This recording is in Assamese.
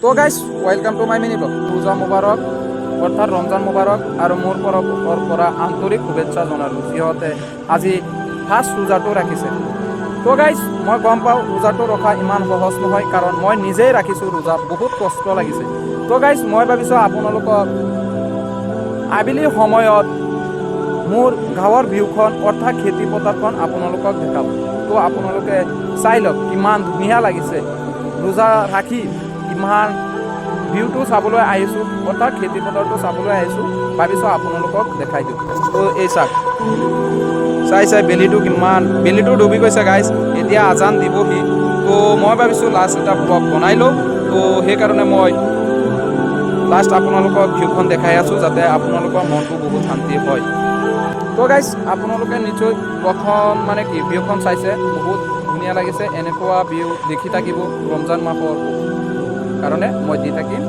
তো guys, welcome to my mini vlog। ৰোজা মুবাৰক, অৰ্থাৎ ৰমজান মুবাৰক আৰু মোৰ তৰফৰ পৰা আন্তৰিক শুভেচ্ছা জনালোঁ, যিহঁতে আজি ফাৰ্ষ্ট ৰোজাটো ৰাখিছে। তো গাইজ, মই গম পাওঁ ৰোজাটো ৰখা ইমান সহজ নহয়, কাৰণ মই নিজেই ৰাখিছোঁ ৰোজা, বহুত কষ্ট লাগিছে। তো গাইজ, মই ভাবিছোঁ আপোনালোকক আবেলি সময়ত মোৰ গাঁৱৰ ভিউখন, অৰ্থাৎ খেতি পথাৰখন আপোনালোকক দেখাম। তো আপোনালোকে চাই লওক কিমান ধুনীয়া লাগিছে। ৰোজা ৰাখি ইমান ভিউটো চাবলৈ আহিছোঁ, অৰ্থাৎ খেতি পথাৰটো চাবলৈ আহিছোঁ। ভাবিছোঁ আপোনালোকক দেখাই দিওঁ। তো এই চাওক, চাই চাই বেলিটো কিমান, বেলিটো ডুবি গৈছে গাইজ। এতিয়া আজান দিবহি। তো মই ভাবিছোঁ লাষ্ট এটা ব্লগ বনাই লওঁ। তো সেইকাৰণে মই লাষ্ট আপোনালোকক ভিউখন দেখাই আছোঁ, যাতে আপোনালোকৰ মনটো বহুত শান্তি হয়। তো গাইজ, আপোনালোকে নিশ্চয় ব্লগখন, মানে কি, ভিউখন চাইছে, বহুত ধুনীয়া লাগিছে। এনেকুৱা ভিউ দেখি থাকিব, ৰমজান মাহৰ কাৰণে মই দি থাকিম।